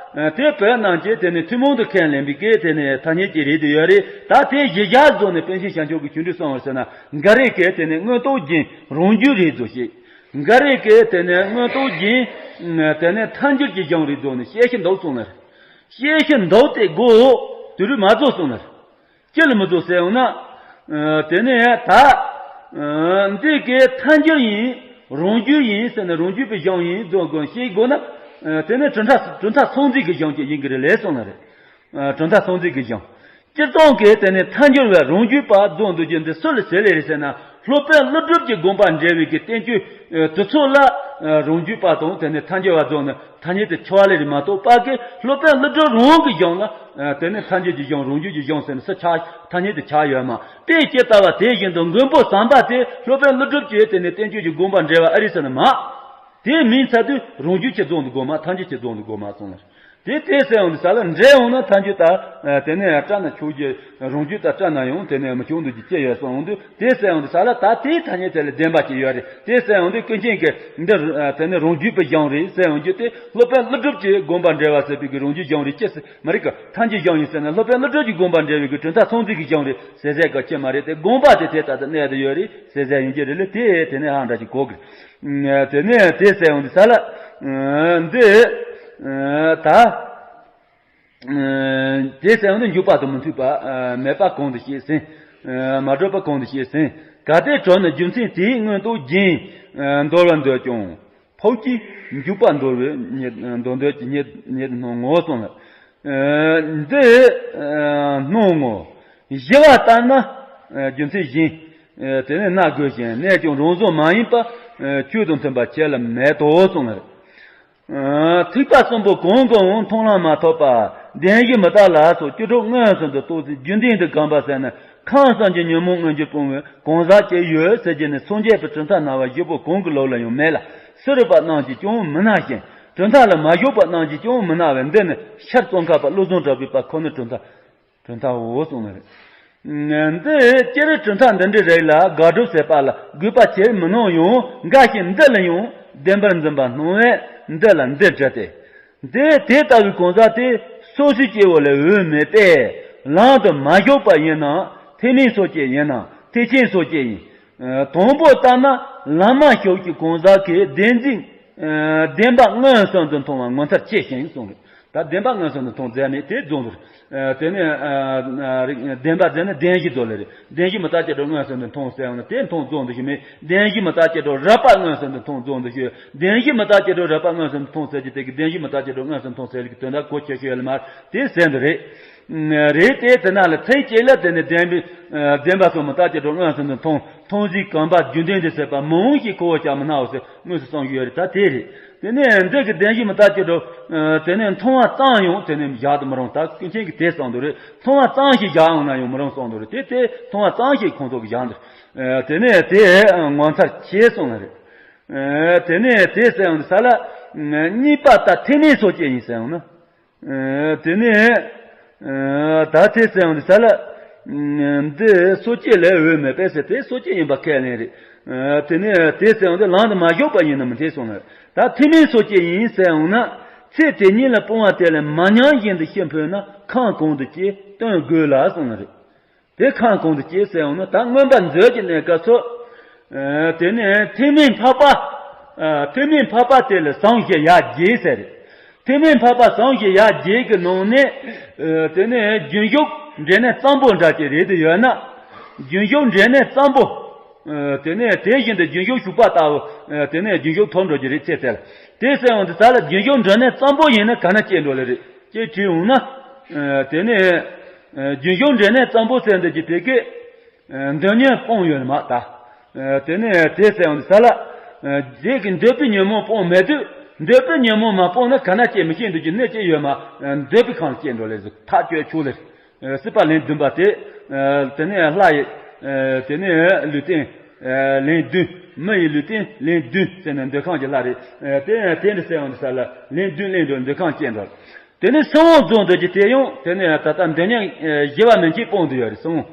དེ་བོད་རྣམས་ཀྱིས་དེ་ནས་ཐུན་མོང་དུ་ཁས་ལེན་པའི་གི་དེ་ནས་ཐ་སྙད་ཅིག་རེད་དུ་ཡོད་རེད། ད་དེ་གཞི་བཞག་བཟོ་ནས་པཎ་ཆེན་ཤཱཀྱ་གིས་ཆོས་འབྲེལ་གསུངས་པར་ཟེར་ན་འགའ་རེ་གིས་དེ་ནས་དངོས་རྟོགས་རྒྱན་རང་རྒྱུད་རེད་བཟོ་ཞེས། འགའ་རེ་གིས་དེ་ནས་དངོས་རྟོགས་རྒྱན། དེ་ནས་ཐལ་འགྱུར་གྱི་གཞུང་རེད་བཟོ་ནས་བཤད་ཀྱི་འདུག་གསུངས་ནས། བཤད་ཀྱི་འདུག་སྟེ་གོ། དེ་རུ་མ་རྫོགས་གསུངས་ནས། ཅི་ལ་མི་རྫོགས་ཟེར་ཡོང་ན། དེ་ནས་ད། འདི་གའི་ཐལ་འགྱུར་ཡིན། རང་རྒྱུད་ཡིན་ཟེར་ནས་རང་རྒྱུད་པའི་གཞུང་ཡིན་རྫོགས་དགོས་ཤེས་དགོས་ན། དེ་ནས་གྲུབ་མཐའ་གྲུབ་མཐའ་སངས་རྒྱས་ཀྱི་གཞུང་ཅིག་ཡིན་གྱི་རེད་ལས་གསུངས་ནས་རེད། གྲུབ་མཐའ་སངས་རྒྱས་ཀྱི་གཞུང་། སྤྱིར་བཏང་གི་དེ་ནས་ཐལ་འགྱུར་བའི་རང་རྒྱུད་པ་རྫོགས་འདུག་རྒྱུ་འདི་སུ་ལ་ཟེར་ལེ་རེད་ཟེར་ན། སློབ་དཔོན་ཀླུ་སྒྲུབ་ཀྱི་དགོངས་པ་འགྲེལ་བའི་གི་བསྟན་བཅོས་དེ་ཚོ་ལ་རང་རྒྱུད་པ་དང་དེ་ནས་ཐལ་འགྱུར་བ་རྫོགས་ནས་ཐ་སྙད་དེ་ཆགས་ལེ་རེད་མ་གཏོགས་པ་གི། སློབ་དཔོན་ཀླུ་སྒྲུབ་རང་གི་གཞུང་ལ་དེ་ནས་ཐལ་འགྱུར་གྱི་གཞུང་རང་རྒྱུད་ཀྱི་གཞུང་ཟེར་ནས་སུ་ཆགས་ཐ་སྙད་དེ་ཆགས་ཡོད་མ། དཔེ་ཇི་ལྟ་བ་དེ་བཞིན་དུ་མགོན་པོ་བྱམས་པ་དེ་སློབ་དཔོན་ཀླུ་སྒྲུབ་ཀྱི་དེ་ནས་བསྟན་བཅོས་ཀྱི་དགོངས་པ་འགྲེལ་བ་ཨེ་རེད་ཟེར་ན་མ། དེ་མིན་ཚར་དུས་རང་རྒྱུད་ཀྱི་རྫོགས་འདུག་དགོས་མ། ཐལ་འགྱུར་གྱི་རྫོགས་འདུག་དགོས་མ་གསུངས་ལ། དེ་དེ་ཟེར་ཡོང་དུས་ས་ལ་འདྲེ་འོང་ན་ཐལ་འགྱུར་ད་དེ་ནས་སྐྲག་ན་ཆོག་རྒྱུ། རང་རྒྱུད་ད་སྐྲག་ན་ཡང་དེ་ནས་མི་ཆོག་འདུག་རྒྱུ་ཅི་ཡོད་གསུངས་འོང་དུས། དེ་ཟེར་ཡོང་དུས་ས་ལ་ད་དེའི་ཐ་སྙད་དེ་ལ་བདེན་པ་ཅིག་ཡོད་རེད། དེ་ཟེར་ཡོང་དུས་ཀུན་མཁྱེན་གྱིས་འདི་དེ་ནས་རང་རྒྱུད་པའི་གཞུང་རེད་ཟེར་ཡོང་རྒྱུ་དེ། སློབ་དཔོན་ཀླུ་སྒྲུབ་ཀྱི་དགོངས་པ་འགྲེལ་བ་ཟེར་བའི་གི་རང་རྒྱུད་གཞུང་རེད། ཅི་ཟེར་མ་རེད་གི། ཐལ་འགྱུར་གཞུང་ཡིན་ཟེར་ན་སློབ་དཔོན་ཀླུ་སྒྲུབ་ཀྱི་དགོངས་པ་འགྲེལ་བའི་གི་གྲུབ་མཐའ་ཚང་འཛིན་གྱི་གཞུང་རེད་ཟེར་ཟེར་གི་ཅི་མ་རེད། དེ་དགོངས་པ་དེ་དེ་ལྟར་དུ་གནས་དུ་ཡོད་རེད་ཟེར་ཟེར་ཡོང་རྒྱུ་རེད་ལ། དེ་དེ་ནས་ཧ་འདྲ་ཅིག་གོ་གི། དེ་ནས་དེ་ཟེར་ཡོང་དུས་ས་ལ། འདི། ད། དེ་ཟེར་ཡོང་དུས་འཇུག་པ་དང་མི་མཐུན་པ། མེད་པ་གང་དུ་བཤད་ཟིན། མ་གྲུབ་པ་གང་དུ་བཤད་ཟིན། གལ་ཏེ་གྲུབ་ན་རྒྱུ་མཚན་དེའི་སྔོན་དུ་རྒྱན། འདོར་བར་འདོད་ཀྱང་། ཕོག་གི་འཇུག་པ་འདོར་བའི་ཉེར་འདོར་འདོད་ཀྱི་ཉེར་ཉེར་སྣང་ངོ་གསུངས་ལ། འདི་སྣང་ངོ་། བཞི་བ་ལྟར་ན། རྒྱུ་མཚན་གཞན། དེ་ནས་སྣང་དགོས་ཤིང་གནས་ཀྱང་རང་བཟོ་མ་ཡིན་པ། ཆོས་དང་མཐུན་པ་ཁྱེད་ལ་མེད་དོ་གསུངས་ལ། ཐེག་པ་གསུམ་པོ་གང་གི་འོང་མཐོང་ལམ་མ་ཐོབ་པ། བདེན་བཞི་མི་རྟག་ལ་སོགས་བཅུ་དྲུག་མངོན་སུམ་དུ་རྟོགས་ཚེ་རྒྱུན་ལྡན་དུ་གོམས་པ་ཟེར་ན། ཁམས་གསུམ་གྱི་ཉོན་མོངས་མངོན་གྱུར་སྤོང་བའི་གང་ཟག་ཅིག་ཡོད་ཟེར་གྱི་ནི། སངས་རྒྱས་པའི་གྲུབ་མཐའ་སྣང་བ་བཞི་པོ་གང་གི་ལུགས་ལ་ཡང་མེད་ལ། སུ་རུ་པ་རྣམས་ཀྱིས་ཀྱང་མི་སྣང་ཞིང་། གྲུབ་མཐའ་ལ་མ་ཞུགས་པ་རྣམས་ཀྱིས་ཀྱང་མི་སྣང་བས། འདི་ནི་ཤར་ཙོང་ཁ་པ་བློ་བཟང་གྲགས་པའི་པར་ཁོ་ནའི་གྲུབ་མཐའ། གྲུབ་མཐའ་འོ་གསུངས་ནི་རེད། འདི་སྤྱིར་གྲུབ་མཐའ་འདི་འདྲའི་རིགས་ལ་དགག་སྒྲུབ་ཟེར་པ་ལ་དགོས་པ་ཆེར་མི་སྣང་ཡང་། འགའ་ཞིག་འདི་ལ་ཡང་བདེན་པར་འཛིན་པ་སྣང་བས་འདི་ལ་འདི་འདྲ་སྟེ། འདི་དེ་ལྟ་བུའི་གང་ཟག་དེ་སོ་སོའི་སྐྱེ་བོ་ལ་འོས་མེད་པས། ལམ་དུ་མ་ཞུགས་པ་ཡིན་ན་ཐེག་དམན་སོ་སྐྱེ་ཡིན་ན་ཐེག་ཆེན་སོ་སྐྱེ་ཡིན། དང་པོ་ལྟར་ན་ལམ་མ་ཞུགས་ཀྱི་གང་ཟག་གིས་བདེན་འཛིན། བདེན་པ་མངོན་སུམ་དུ་མཐོང་བ་ངོ་མཚར་ཆེ་ཞིང་གསུངས་རེད། ད་བདེན་པ་མངོན་སུམ་དུ་མཐོང་ཟེར་ནས་དེ་རྫོགས་འདུག་དེ་ནས་བདེན་པ་ཟེར་ན་བདེན་བཞི་རྫོགས་ལེ་རེད། བདེན་བཞི་མི་རྟག་ཅེས་སྒྲོ་མངོན་སུམ་དུ་མཐོང་ཟེར་ཡང་ན་དེ་མཐོང་རྫོགས་འདུག་ཞུ་མེད། བདེན་བཞི་མི་རྟག་ཅེས་སྒྲོ་རགས་པ་མངོན་སུམ་དུ་མཐོང་རྫོགས་འདུག་ཞུ། བདེན་བཞི་མི་རྟག་ཅེས་སྒྲོ་རགས་པ་མངོན་སུམ་དུ་མཐོང་ཟེར་གྱི་དེ་གི་བདེན་བཞི་མི་རྟག་ཅེས་སྒྲོ་མངོན་སུམ་དུ་མཐོང་ཟེར་གྱི་དོན་དག་གོ་ཆེ་ཤོས་ཡོད་ལ་མ་དེ་ཟེར་འདུག་རེད། རེད་དེ་དེ་ན་ལ་ཚིག་གཅིག་ལ་དེ་ནི་བདེན་པའི་བདེན་པ་སོགས་མི་རྟག་ཅེས་སྒྲོ་མངོན་སུམ་དུ་མཐོང་། མཐོང་གཞིའི་གོམས་པ་རྒྱུན་ལྡན་དུ་ཟད་པ་མང་ཞིག་ཁོ་བོ་ཀྱང་མི་སྣང་བ་ཟེར་དངོས་སུ་གསུངས་ཡོད་རེད། ད་དེ་རེད། དེ་ནས་འདི་གི་བདེན་བཞི་མི་རྟག་ཅེས་སྒྲོ། དེ་ནས་མཐོང་བ་ཙམ་ཡང་དེ་ནས་བཞག་ཏུ་མི་རུང་། ད་ཀུན་མཁྱེན་གྱིས་དེ་གསུངས་འདུག་རེད། མཐོང་བ་ཙམ་ཞིག་བཞག་འོང་ན་ཡང་མི་རུང་གསུངས་འདུག་རེད། དེ་དེ་མཐོང་བ་ཙམ་ཞིག་ཁོང་ཚོ་གིས་བཞག་འདུག་དེ་ནས་དེ་ངོ་མཚར་ཆེ་གསུངས་ནི་རེད། དེ་ནས་དེ་ཟེར་ཡོང་དུས་ས་ལ། གཉིས་པ་ལྟར་ཐེག་དམན་སོ་སྐྱེ་ཡིན་ཟེར་ཡོང་ན། དེ་ནས་ད་དེ་ཟེར་ཡོང་དུས་ས་ལ། འདི་སོ་སྐྱེ་ལ་འོས་མེད་པས་ཟེར་དེ་སོ་སྐྱེ་ཡིན་པ་ཁས་ལེན་རེད། དེ་ནས་དེ་ཟེར་ཡོང་དུས་ལམ་དུ་མ་ཞུགས་པ་ཡིན་ན་མི་འཐད་གསུངས་ནི་རེད། ད་ཐེག་དམན་སོ་སྐྱེ་ཡིན་ཟེར་ཡོང་ན། ཚེ་དེ་ཉིད་ལ་སྤོང་བ་དེ་ལ་མ་ཉམས་བཞིན་དུ་ཤི་འཕོས་ན་ཁམས་གང་དུ་སྐྱེ་སྟོན་དགོས་ལ་གསུངས་ནི་རེད། དེ་ཁམས་གང་དུ་སྐྱེ་ཟེར་ཡོང་ན་ད་མངོན་པ་མཛོད་ཀྱི་གནས་སྐབས་སུ། དེ་ནས་ཐེག་དམན་འཕགས་པ། ཐེག་དམན་འཕགས་པ་དེ་ལ་ཟུང་བཞི་ཡ་བརྒྱད་ཟེར་རེད། ཐེག་དམན་འཕགས་པ་ཟུང་བཞི་ཡ་བརྒྱད་ཀྱི་ནང་ནས། དེ་ནས་རྒྱུན་ཞུགས་འབྲས་གནས་ཙམ་པོ་འདྲ་ཅིག་རེད་དུ་ཡོད་ན། རྒྱུན་ཞུགས་འབྲས་གནས་ཙམ་པོ། དེ་ནས་དེ་བཞིན་དུ་རྒྱུན་ཞུགས་ཞུགས་པ་ལྟ་བུ། དེ་ནས་རྒྱུན་ཞུགས་ཐོབ་འགྲོ་རྒྱུ་རེད་ཅེས་ཟེར། དེ་ཟེར་ཡོང་དུས་ས་ལ་རྒྱུན་ཞུགས་འབྲས་གནས་ཙམ་པོ་ཡིན་ན་ག་ན་སྐྱེ་འགྲོ་ལེ་རེད་ཅེས་དྲིས་འོང་ན། དེ་ནས། རྒྱུན་ཞུགས་འབྲས་གནས་ཙམ་པོ་ཟེར་འདི་ཀྱི་དེ་གས། འདོད་ཉོན་སྤོང་ཡོད་མ་ད། དེ་ནས་དེ་ཟེར་ཡོང་དུས་ས་ལ། རྗེས་ཀྱི་འདོད་པའི་ཉོན་མོངས་སྤོང་མེད་དུས། འདོད་པའི་ཉོན་མོངས་མ་སྤོང་ན་ག་ན་སྐྱེ་མི་ཤེས་འདུག་རྒྱུ་གནས་ཅི་ཡོད་མ། འདོད་པའི་ཁམས་ལ་སྐྱེ་འགྲོ་ལེ་ཟེར་ཐག་གཅོད་ཆོག་ལེ། སྲིད་པ་ལན་བདུན་པ་དེ། དེ་ནས་ལྷ་ཡི། དེ་ནས་ལུས་རྟེན། ལན་བདུན། མི་ཡི་ལུས་རྟེན་ལན་བདུན་ཟེར་ནས་འདོད་ཁམས་ཀྱི་ལྷ་རེད། དེ་དེ་འདྲ་ཟེར་ཡོང་དུས་ས་ལ་ལན་བདུན་ལན་བདུན་འདོད་ཁམས་སྐྱེ་འགྲོ། དེ་ནས་སྲིན་བུ་རྫོང་དུ་གྱི་དེ་ཡང་དེ་ནས་ད་ལྟ་འདོད་ཉོན་བཞི་པ་མན་ཆད་སྤོང་དུ་ཡོད་རེད་སྲིན་བུ།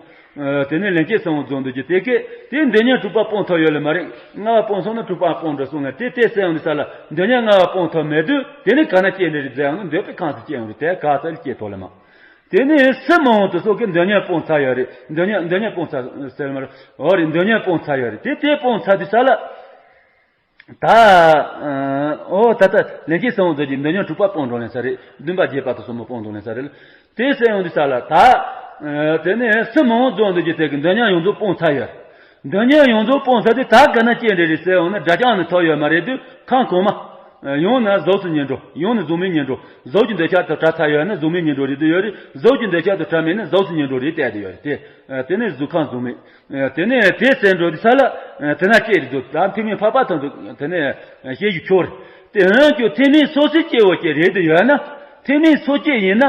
དེ་ནས་ལན་ཆད་སྲིན་བུ་རྫོང་དུ་གྱི་དེ་གས་དེ་འདོད་ཉོན་དྲུག་པ་སྤོང་ཐུབ་ཡོད་ལེ་མ་རེད། ལྔ་པ་སྤོང་སོང་ན་དྲུག་པ་སྤོང་འགྲོ་གསུངས་ནས་དེ་དེ་ཟེར་ཡོང་དུས་ས་ལ་འདོད་ཉོན་ལྔ་པ་སྤོང་ཐུབ་མེད་དུས་དེ་ནི་ག་ན་སྐྱེ་འདྲ་རེད་ཟེར་ཡང་ན་འདོད་པའི་ཁམས་སུ་སྐྱེ་ཡོང་རེད། དེ་ག་ས་ལ་སྐྱེ་ཐུབ་ལེ་མ། དེ་ནས་སྲིན་མོ་དེ་ཚོ་གི་འདོད་ཉོན་སྤོང་ཚར་ཡོད་རེད། འདོད་ཉོན་འདོད་ཉོན་སྤོང་ཚར་ཟེར་མ་རེད། འོ་རེད། འདོད་ཉོན་སྤོང་ཚར་ཡོད་རེད། དེ་དེ་སྤོང་ཚར་དུས་ས་ལ། ད། འོ་ད་ལྟ་ལན་ཆད་སྲིན་བུ་རྫོང་གི་འདོད་ཉོན་དྲུག་པ་སྤོང་འགྲོ་ལེན་ས་རེད། བདུན་པ་བརྒྱད་པ་དེ་ཚོ་མོ་སྤོང་འགྲོ་ལེན་ས་རེད། དེ་ཟེར་ཡོང་དུས་ས་ལ་ད། དེ་ནས་སྲིན་མོ་རྫོང་དུ་གྱི་དེ་གི་འདོད་ཉོན་ཡོངས་རྫོགས་སྤོང་ཚར་ཡོད། འདོད་ཉོན་ཡོངས་རྫོགས་སྤོང་ཚར་དུས་ད་ག་ན་སྐྱེ་འདྲ་རེད་ཟེར་ཡོང་ན་དགྲ་བཅོམ་ནི་ཐོབ་ཡོད་མ་རེད་དུས་ཁམས་གོང་མ། ཡང་ན་གཟུགས་སུ་ཉེར་འགྲོ། ཡང་ན་གཟུགས་མེད་ཉེར་འགྲོ། གཟུགས་ཀྱི་འདོད་ཆགས་དང་བྲལ་ཚར་ཡོད་ན་གཟུགས་མེད་ཉེར་འགྲོ་རེད་དུ་ཡོད་རེད། གཟུགས་ཀྱི་འདོད་ཆགས་དང་བྲལ་མེད་ན་གཟུགས་སུ་ཉེར་འགྲོ་རེད་བསྡད་དུ་ཡོད་རེད་དེ། དེ་ནས་གཟུགས་ཁམས་གཟུགས་མེད། དེ་ནས་དེ་ཟེར་འགྲོ་དུས་ས་ལ། དེ་ན་སྐྱེ་རེད་འདུག་ད་ཐེག་དམན་འཕགས་པ་དང་དེ་ནས་བཤད་རྒྱུ་ཆོག་རེད། དེ་འོན་ཀྱང་ཐེག་དམན་སོ་སོའི་སྐྱེ་བོ་སྐྱེ་རེད་དུ་ཡོད་ན། ཐེག་དམན་སོ་སྐྱེ་ཡིན་ན།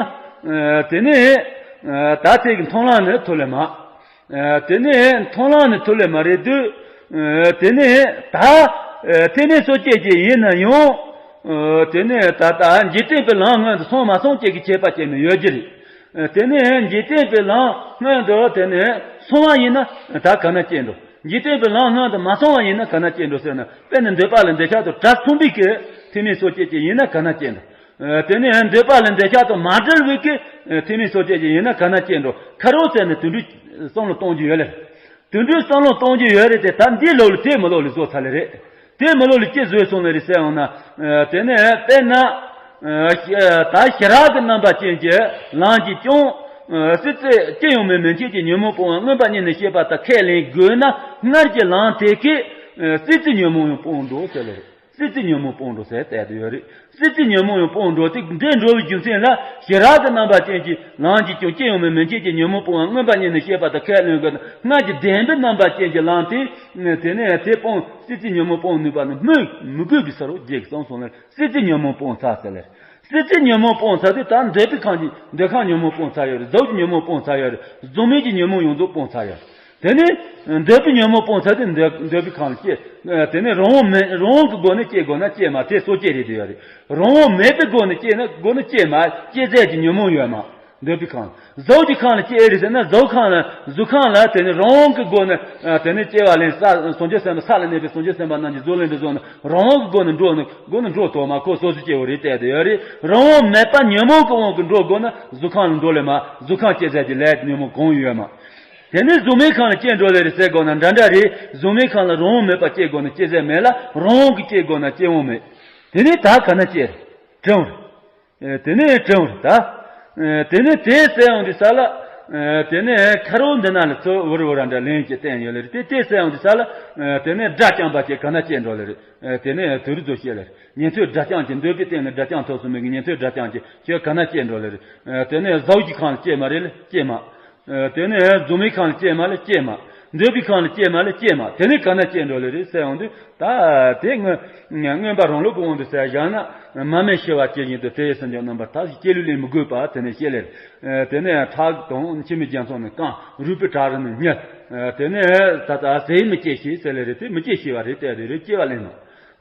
དེ་ནས། ད་ཐེག་གི་མཐོང་ལམ་ནི་ཐོབ་ལེ་མ། དེ་ནས་མཐོང་ལམ་ནི་ཐོབ་ལེ་མ་རེད་དུས། དེ་ནས་ད། ཐེག་དམན་སོ་སྐྱེ་སྐྱེ་ཡིན་ན་ཡང་། ཨ། དེ་ནས་ད་ལྟ་འཇིག་རྟེན་པའི་ལམ་སྔོན་དུ་སོང་མ་སོང་བཅས་ཀྱི་ཁྱད་པར་ཅན་ནི་ཡོད་ཀྱི་རེད། ཨ། དེ་ནས་འཇིག་རྟེན་པའི་ལམ་སྔོན་དུ་དེ་ནས་སོང་བ་ཡིན་ན་ད་ག་ན་སྐྱེ་འགྲོ། འཇིག་རྟེན་པའི་ལམ་སྔོན་དུ་མ་སོང་བ་ཡིན་ན་ག་ན་སྐྱེ་འགྲོ་ཟེར་ན། དཔེར་ན་འདོད་པ་ལ་འདོད་ཆགས་དང་བྲལ་སོང་བའི་གི་ཐེག་དམན་སོ་སྐྱེ་ཅིག་ཡིན་ན་ག་ན་སྐྱེ་འགྲོ། ཨ། དེ་ནས་འདོད་པ་ལ་འདོད་ཆགས་དང་མ་བྲལ་བའི་གི་ཐེག་དམན་སོ་སྐྱེ་ཅིག་ཡིན་ན་ག་ན་སྐྱེ་འགྲོ། ཁ་རོག་ཟེར་ནས་དེ་འདྲའི་བསམ་བློ་གཏོང་རྒྱུ་ཡོད་ལེ། དེ་འདྲའི་བསམ་བློ་གཏོང་རྒྱུ་ཡོད་རེད་དེ། ད་འདི་ལོག་ལ་དེ་མི་ལོག་ལ་བཟོ་ཚར་ལེ་རེད། དེ་མི་ལོག་ལ་ཅི་བཟོས་སོང་ལེ་རེད་ཟེར་འོང་ན། ཨ། དེ་ནས་དཔེར་ན། ཨ། ད་ཞི་རགས་ཀྱི་རྣམ་པ་ཅན་གྱི་ལམ་གྱིས་ཀྱང་། ཨ། སྲིད་རྩེ་སྐྱེ་ཡང་མེད་མན་ཆད་ཀྱི་ཉོན་མོངས་སྤོང་བ་མངོན་པར་བརྙེས་ནས་སྐྱེས་པ་དག་ཁས་ལེན་དགོས་ན། སྔར་གྱི་ལམ་དེ་གས། ཨ། སྲིད་རྩེ་ཉོན་མོངས་ཡང་སྤོང་འགྲོ་ཟེར་ལེ་རེད། སྲིད་རྩེ་ཉོན་མོངས་སྤོང་འགྲོ་ཟེར་བསྡད་དེ་ཡོད་རེད། སྲིད་རྩེ་ཉོན་མོངས་ཡང་སྤོང་འགྲོ་དེ་འདྲ་འགྲོ་བའི་རྒྱུ་མཚན་ལ། ཞི་རགས་ཀྱི་རྣམ་པ་ཅན་གྱི་ལམ་གྱིས་ཀྱང་སྐྱེ་ཡང་མེད་མན་ཆད་ཀྱི་ཉོན་མོངས་སྤོང་བ་མངོན་པར་བརྙེས་ནས་སྐྱེས་པ་དག་ཁས་ལེན་དགོས་ན། སྔར་གྱི་བདེན་པའི་རྣམ་པ་ཅན་གྱི་ལམ་དེ། དེ་ནས་དེ་སྤོང་། སྲིད་རྩེ་ཉོན་མོངས་སྤོང་ནུས་པ་ནི་སྨོས་མི་དགོས་པའི་ས་རུ་རྒྱས་གསུངས་སོང་ལེ། སྲིད་རྩེ་ཉོན་མོངས་སྤོང་ཚར་ཟེར་ལེ། སྲིད་རྩེ་ཉོན་མོངས་སྤོང་ཚར་དུས་ད་འདོད་པའི་ཁམས་ཀྱི་འདོད་ཁམས་ཉོན་མོངས་སྤོང་ཚར་ཡོད་རེད། གཟུགས་ཀྱི་ཉོན་མོངས་སྤོང་ཚར་ཡོད་རེད། གཟུགས་མེད་ཀྱི་ཉོན་མོངས་ཡོངས་རྫོགས་སྤོང་ཚར་ཡོད་རེད། དེ་ནས་འདོད་པའི་ཉོན་མོངས་སྤོང་ཚར་དུས་འདོད་འདོད་པའི་ཁམས་ལ་སྐྱེ། དེ་ནས་རང་དབང་མེད། རང་དབང་གི་སྒོ་ནས་སྐྱེ་དགོས་ན་སྐྱེ་མ། དེ་སོ་སྐྱེ་རེད་དེ་ཡོད་རེད། རང་དབང་མེད་པའི་སྒོ་ནས་སྐྱེ་ན། སྒོ་ནས་སྐྱེ་མ། སྐྱེ་ཚད་ཀྱི་ཉོན་མོངས་ཡོད་མ། འདོད་པའི་ཁམས། གཟུགས་ཀྱི་ཁམས་ལ་སྐྱེ་རེད་ཟེར་ན། གཟུགས་ཁམས་ལ། གཟུགས་ཁམས་ལ་དེ་ནས་རང་དབང་གི་སྒོ་ནས། ཨ། དེ་ནས་སྐྱེ་བ་ལེན་ས། བྱང་ཆུབ་སེམས་དཔའ། ས་ལ་གནས་པའི་བྱང་ཆུབ་སེམས་དཔའ་རྣམས་ཀྱིས་གཟུགས་ལེན་པའི་ཚུལ་ནི་རང་དབང་གི་སྒོ་ནས་འགྲོ་ནི། སྒོ་ནས་འགྲོ་ཐུབ་མ། ཁོ་སོ་སོ་སྐྱེ་བོ་རེད་བསྡད་དེ་ཡོད་རེད། རང་དབང་མེད་པ་ཉོན་མོངས་ཀྱི་དབང་གིས་འགྲོ་དགོས་ན་གཟུགས་ཁམས་ལ་འགྲོ་ལེ་མ། གཟུགས་ཁམས་སྐྱེ་ཚད་ཀྱི་ལས་ཉོན་མོངས་གང་ཡོད་མ། དེ་ནས་གཟུགས་མེད་ཁམས་ལ་སྐྱེ་འགྲོ་ལེ་རེད་ཟེར་དགོས་ན་འདྲ་འདྲ་རེད། གཟུགས་མེད་ཁམས་ལ་རང་དབང་མེད་པ་སྐྱེ་དགོས་ན་སྐྱེ་ཚད་མེད་ལ། རང་དབང་གིས་སྐྱེ་དགོས་ན་སྐྱེ་དབང་མེད། དེ་ནས་ད་ག་ན་སྐྱེ་རེད། དྲན་འོང་རེད། ཨེ། དེ་ནས་དྲན་འོང་རེད་ད། ཨེ། དེ་ནས་དེ་ཟེར་ཡོང་དུས་ས་ལ། ཨེ། དེ་ནས་ཁ་རོག་འདི་ན་ལ་ཚུར་འུར་འུར་འདྲ་ལན་ཅིག་བསྟན་ཡོད་ལེ་རེད། དེ་དེ་ཟེར་ཡོང་དུས་ས་ལ། ཨེ། དེ་ནས་དགྲ་བཅོམ་པ་ཅིག་ག་ན་སྐྱེ་འགྲོ་ལེ་རེད། ཨེ། དེ་ནས་དེ་རུ་ཚུར་བཤད་ལེ་རེད། ཉན་ཐོས་དགྲ་བཅོམ་ཅིག། འདོད་པའི་སྟེང་ནས་དགྲ་བཅོམ་ཐོབ་སོང་མི་གི་ཉན་ཐོས་དགྲ་བཅོམ་ཅིག་ཁྱོད་ག་ན་སྐྱེ་འགྲོ་ལེ་རེད། ཨེ། དེ་ནས་གཟུགས་ཀྱི་ཁམས་ལ་སྐྱེ་མ་རེད་ལེ། སྐྱེ་མ། ཨེ། དེ་ནས་གཟུགས་མེད་ཁམས་ལ་སྐྱེ་མ་ལེ། སྐྱེ་མ། འདོད་པའི་ཁམས་ལ་སྐྱེ་མ་ལེ། སྐྱེ་མ། དེ་ནས་ག་ན་སྐྱེ་འགྲོ་ལེ་རེད་ཟེར་ཡོང་དུས། ད་དེ་མངོན་མངོན་པ་རང་ལུགས་ཀྱི་དབང་དུ་ཟེར་བཞག་ན། མ་སྨད་ཤི་བ་ཇི་བཞིན་དུ། དེ་ཡི་སེམས་ཀྱང་རྣམ་པར་ཐར། ཞེས་སྐྱེ་ལུས་ལེན་མི་དགོས་པ་དེ་ནས་བཤད་ལེ་རེད། ཨེ། དེ་ནས་ཁྲག་དང་མཆི་མའི་རྒྱ་མཚོ་ནི་བཀང་། རུས་པའི་བྲག་རི་ནི་བསྙིལ། ཨེ། དེ་ནས་ད་ལྟ་ཟས་མི་སྐྱེ་ཞིང་ཟེར་ལེ་རེད། དེ་མི་སྐྱེ་ཞེས་པ་རེད་བསྡད་དེ་རེད། སྐྱེ་བ་ལེན་ནོ།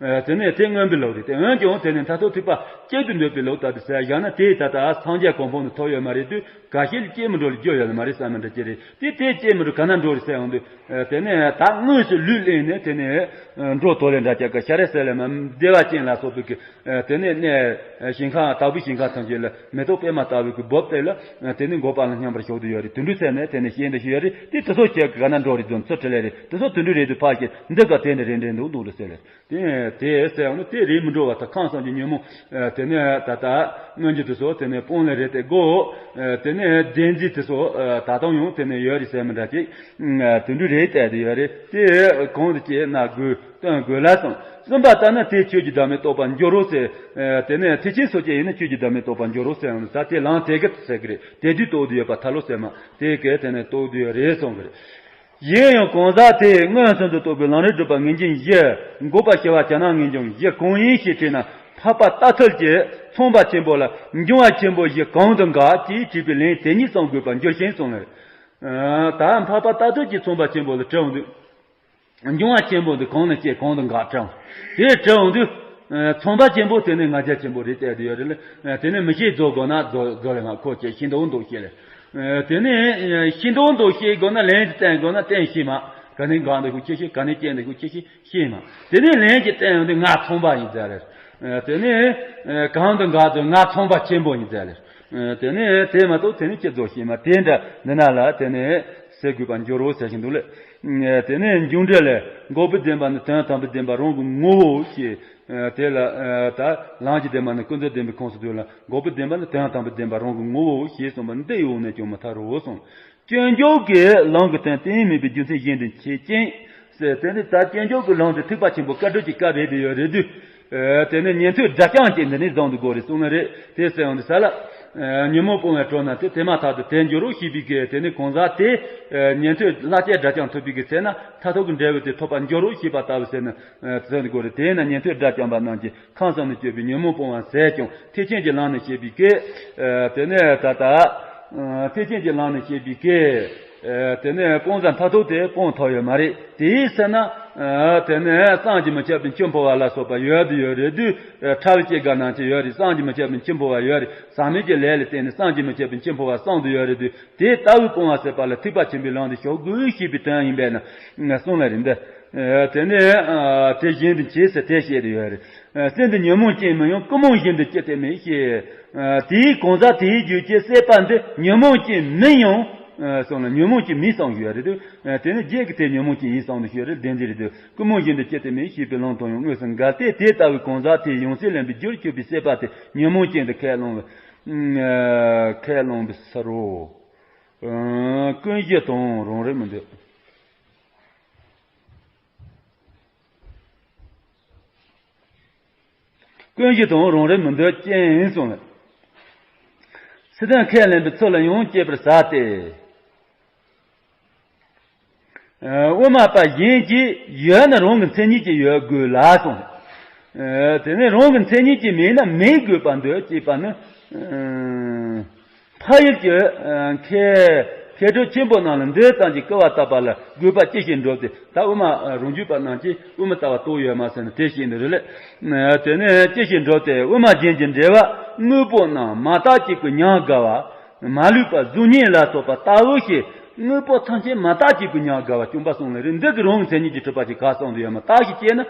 ཨེ། དེ་ནས་དེ་མངོན་པའི་ལུགས་རེད་དེ། འོན་ཀྱང་དེ་ནི་མཐར་ཐུག་ཐེག་པ་གཅིག་ཏུ་འདོད་པའི་ལུགས་ལྟར་དུ་ཟེར་བཞག་ན། དེ་ད་ལྟ་སངས་རྒྱས་གོ་འཕང་དུ་ཐོབ་ཡོད་མ་རེད་དུས། ག་ཤེད་ལ་སྐྱེ་མི་འགྲོ་ལ་རྒྱུ་ཡོད་ལ་མ་རེད་བསམ་མི་འདྲ་ཅི་རེད། དེ་དེ་སྐྱེ་མི་འགྲོ་ག་ན་འགྲོ་རེད་ཟེར་ཡོང་དུས། ཨེ། དེ་ནས་ད་དངོས་སུ་ལུས་ལེན་ནས་དེ་ནས་འགྲོ་དོ་ལེ་འདྲ་ཅག་གི་ཤ་རེ་ཟ་ལེ་མ། བདེ་བ་ཅན་ལ་སོགས་པའི་གི། ཨེ། དེ་ནས་གནས་ཞིང་ཁམས། དག་པའི་ཞིང་ཁམས་ཐམས་ཅད་ལ་མེ་ཏོག་པད་མ་ལྟ་བུའི་གི་སྦུབས་དེ་ལ། ཨེ། དེ་ནས་འགོག་པ་ལ་སྙོམས་པར་ཞུགས་ཏེ་ཡོད་རེད། དེ་འདྲ་ཟེར་ནས་དེ་ནས་ཤེས་འདི་ཤེས་ཡོད་རེད། དེ་དེ་ཚོ་ཁྱེད་ག་ན་འགྲོ་རེད་དུ་ཚུར་དྲི་ལེ་རེད། དེ་ཚོ་དེ་འདྲ་རེད་དུ་ཕར་ཤེས་འདི་ག་དེ་འདྲ་རེད་འདྲ་འདུག་འདུག་རེད་ཟེར་ལེ། དེ་དེ་ཟེར་ཡང་ནི་དེ་རེད་མི་འགྲོ་བ་དང་ཁམས་གསུམ་གྱི་ཉོན་མོངས། ཨ། དེ་ནས་ད་ལྟ་མངོན་གྱུར་དེ་ཚོ་དེ་ནས་སྤོང་ལེ་རེད་དེ་དགོས། ཨ། དེ་ནས་བདེན་འཛིན་དེ་ཚོ། ཨ། ད་དུང་ཡང་དེ་ནས་ཡོད་རེད་ཟེར་མི་འདྲ་ཅིག། ཨ། དེ་འདྲ་རེད་བསྡད་དེ་ཡོད་རེད། དེ་གང་དུ་སྐྱེས་ན་དགོས་སྟོན་དགོས་ལ་གསུངས། གསུམ་པ་ལྟར་ན་དེས་ཆོས་ཀྱི་བདག་མེད་རྟོགས་པར་འགྱུར་རོ་ཟེར། ཨ། དེ་ནས་ཐེག་ཆེན་སོ་སྐྱེ་ཡིན་ན་ཆོས་ཀྱི་བདག་མེད་རྟོགས་པར་འགྱུར་རོ་ཟེར་ཡང་ནི་ད་དེ་ལམ་དེ་ག་ཟེར་གི་རེད། དེ་དུས་རྟོགས་དུ་ཡོད་པ་ཐར་ལོ་ཟེར་མ། དེ་གས་དེ་ནས་རྟོགས་དུ་ཡོད་རེད་གསུངས་གི་རེད། གཞན་ཡང་གང་ཟག་དེས་མངོན་སུམ་དུ་རྟོགས་པའི་ལམ་རིམ་སྒྲུབ་པ་ངེས་འབྱུང་བཞི། འགོག་པ་ཞི་བ་བྱ་རྣམ་ངེས་འབྱུང་བཞི་གང་ཡིན་ཞེས་དྲིས་ན། འཕགས་པ་རྟ་ཐུལ་གྱིས་ཚངས་པ་ཆེན་པོ་ལ་འབྱུང་བ་ཆེན་པོ་བཞི་གང་དུ་འགག་ཅེས་དྲིས་པའི་ལན་དེ་ཉིད་གསུང་དགོས་པར་འགྱུར་ཞེས་གསུངས་ལེ། ད་འཕགས་པ་རྟ་ཐུལ་གྱིས་ཚངས་པ་ཆེན་པོ་ལ་དྲི་འོང་དུས། འབྱུང་བ་ཆེན་པོ་འདི་གང་ནས་སྐྱེས་གང་དུ་འགག་དྲི་འོང་། དེ་དྲི་འོང་དུས། ཚངས་པ་ཆེན་པོ་དེ་ནི་ང་རྒྱལ་ཆེན་པོ་རེད་བསྡད་དེ་ཡོད་རེད་ལ། དེ་ནི་མི་ཤེས་རྫོགས་དགོས་ན་རྫོགས་རྫོགས་ལ་ང་ཁོ་ཅེས་ཤེས་འདོད་འདོད་ཤེས་ལ། དེ་ནི་ཤེས་འདོད་འདོད་ཤེས་དགོས་ན་ལན་ཅིག་བསྟན་དགོས་ན་བསྟན་ཤེས་མ། ག་ནས་འགག་འདི་ཁོ་ཁྱེད་ཤེས། ག་ནས་སྐྱེས་འདི་ཁོ་ཁྱེད་ཤེས་ཤེས་མ། དེ་ནི་ལན་ཅིག་བསྟན་ཡོང་དུས་ང་ཚངས་པ་ཡིན་ཟེར་ལེ། དེ་ནི་གང་དུ་འགག་དུས་ང་ཚངས་པ་ཆེན་པོ་ཡིན་ཟེར་ལེ། དེ་ནི་དེ་མ་གཏོགས་དེ་ནི་ཁྱེད་རྫོགས་ཤེས་མ། དེ་འདྲ་འདི་ན་ལ་དེ་ནི་ཟེར་དགོས་པར་འགྱུར་རོ་ཟེར་བཞིན་འདུག་ལེ། དེ་ནས་མཇུག་འབྲས་ལས། འགོག་པའི་བདེན་པ་ནི་དོན་དམ་པའི་བདེན་པ་རང་གི་ངོ་བོའོ་ཞེས། དེ་ལ་ད་ལམ་གྱི་བདེན་པ་ནི་ཀུན་རྫོབ་བདེན་པའི་ཁོངས་སུ་འདུ་ལ། འགོག་པའི་བདེན་པ་ནི་དོན་དམ་པའི་བདེན་པ་རང་གི་ངོ་བོའོ་ཞེས་གསུངས་པ་འདི་ཡི་འོག་ནས་ཀྱང་མི་ཐར་རོ་གསུངས། སྐྱོན་བརྗོད་ཀྱི་ལམ་གྱི་དོན་གཏན་མེད་པའི་རྒྱུ་མཚན་གཞན་དུ་འཆད་ཅིང་ཟེར། དེ་ནི་ད་སྐྱོན་བརྗོད་ཀྱི་ལམ་དེ་ཐེག་པ་ཆེན་པོ་བཀའ་སྒྲུབ་ཀྱི་སྐབས་རེད་དེ་ཡོད་རེད་དུས། དེ་ནི་ཉན་ཐོས་དགྲ་བཅོམ་གྱི་འདི་ནས་བཟུང་དུ་དགོས་རེད་གསུངས་ནི་རེད། དེ་ཟེར་ཡང་འདི་ས་ལ། ཉོན་མོངས་སྤོང་བའི་གྲོགས་རྣམས་དེ་དེ་མ་ཐག་ཏུ་དེར་འགྱུར་རོ་ཞེས་པའི་གི་དེ་ནི་གང་ཟག་དེ། ཉན་ཐོས་ལྷག་བཅས་དགྲ་བཅོམ་ཐོབ་པའི་གི་ཚེ་ན་མཐར་ཐུག་གི་འབྲས་བུ་དེ་ཐོབ་པར་འགྱུར་རོ་ཞེས་པ་ལྟ་བུ་ཟེར་ནི། ཟེར་ནི་དགོས་རེད། དེས་ན་ཉན་ཐོས་དགྲ་བཅོམ་པ་རྣམས་ཀྱིས་ཁམས་གསུམ་ནས་སྐྱེས་པའི་ཉོན་མོངས་སྤོང་བ་ཟད་ཀྱང་ཐེག་ཆེན་གྱི་ལམ་ནས་བཤད་པའི་གི། དེ་ནས་ད་ལྟ། ཐེག་ཆེན་གྱི་ལམ་ནས་བཤད་པའི་གི། དེ་ནས་སྤོང་ས་མཐར་ཐུག་དེ་སྤོང་ཐུབ་ཡོད་མ་རེད། དེའི་ཚེ་ན། ཨ། དེ་ནས་བསམ་གྱིས་མི་ཁྱབ་པའི་འཆི་འཕོ་བ་ལ་སོགས་པ་ཡོད་དུ་ཡོད་རེད་དུས། ཨ། ཕྲ་བའི་སྐྱེ་རྒ་ན་འཆི་ཡོད་རེད། བསམ་གྱིས་མི་ཁྱབ་པའི་འཆི་འཕོ་བ་ཡོད་རེད། ཟག་མེད་ཀྱི་ལས་ལ་བརྟེན་ནས་བསམ་གྱིས་མི་ཁྱབ་པའི་འཆི་འཕོ་བ་གསུམ་དུ་ཡོད་རེད་དུས། དེ་ལྟ་བུའི་སྤོང་བ་ཟེར་བ་ལ་ཐེག་པ་ཆེན་པོའི་ལམ་དུ་ཞུགས་དགོས་ཞེས་པའི་དོན་ཡིན་པས་ན། གསུངས་ལ་རེད་འདི། ཨ། དེ་ནས། ཨ། དེ་བཞིན་དུ་བྱེད་ཟེར་དེ་བཤད་དུ་ཡོད་རེད། ཨ། སེམས་འདི་ཉོན་མོངས་ཅན་མིན་ཡང་ཀུན་རྨོངས་བཞིན་དུ་ཅི་སྟེ་མེད་ཞེས། ཨ། དེའི་གང་ཟག་དེའི་རྒྱུད་ཀྱི་སྲེད་པ་འདི་ཉོན་མོངས་ཅན་མིན་ཡང་། ཨ། གསུངས་ལ་ཉོན་མོངས་ཅན་མིན་གསུངས་ཡོད་རེད་དུས། ཨ། དེ་ནི་རྒྱུད་ཀྱི་དེ་ཉོན་མོངས་ཅན་ཡིན་གསུངས་དུ་ཞུ་རེད། བདེན་འཛིན་རེད་དུས། ཀུན་རྨོངས་བཞིན་དུ་ཅི་སྟེ་མེད་ཞེས་པའི་ལུང་དང་ཡང་དངོས་སུ་འགལ་ཏེ། དེ་ལྟ་བུའི་གང་ཟག་དེས་ཡང་སྲིད་ལེན་པའི་རྒྱུར་གྱུར་པའི་སྲེད་པ་དེ་ཉོན་མོངས་ཅན་དུ་ཁས་བླངས་པའི། ཨ། ཁས་བླངས་པའི་ཕྱིར་རོ། ཨ། ཀུན་གཞི་དང་རང་རིག་མི་འདོད། ཀུན་གཞི་དང་རང་རིག་མི་འདོད་ཅན་གསུངས་ལ། སྲིད་དོན་ཁས་ལེན་པའི་ཚུལ་ལ་ཡང་དཔྱད་པར་ཟད་དེ། ཨ། དབུ་མ་པ་གཞན་གྱིས་ཡོད་ན་རང་གི་མཚན་ཉིད་ཀྱིས་ཡོད་དགོས་ལ་གསུངས། ཨ། དེ་ནས་རང་གི་མཚན་ཉིད་ཀྱིས་མེད་ན་མེད་དགོས་པར་འདོད་ཅེས་པ་ནི། ཨ། འཕགས་ཡུལ་གྱི། ཨ། མཁས་མཁས་གྲུབ་ཆེན་པོ་རྣམས་ལ་འདི་ཙམ་གྱིས་སྐུར་བ་བཏབ་པ་ལ་དགོས་པ་ཅི་ཞིག་འགྲུབ་སྟེ། ད་དབུ་མ་རང་རྒྱུད་པ་རྣམས་ཀྱིས་དབུ་མ་ལྟ་བ་རྟོགས་ཡོད་མ་ཟེར་ན་དེ་བཤད་ནི་རེད་ལ། དེ་ནས་ཅི་ཞིག་འགྲུབ་སྟེ། དབུ་མ་རྒྱན་གྱི་འགྲེལ་པ། དངོས་པོ་རྣམས་མ་བརྟགས་གཅིག་པུ་མྱང་དགའ་བ། མ་ལུས་པ་གཟུགས་བརྙན་ལ་སོགས་པ་ལྟ་བུ་ཞེས། དངོས་པོ་ཐམས་ཅད་མ་བརྟགས་གཅིག་པུ་མྱང་དགའ་བ་སྐྱོན་པ་གསུངས་ལ་རེད། འདི་གི་རང་གི་མཚན་ཉིད་ཀྱིས་གྲུབ་པ་ཞིག་ག་གསུངས་དུ་ཡོད་མ། བརྟགས་ཤིང་དཔྱད་ན།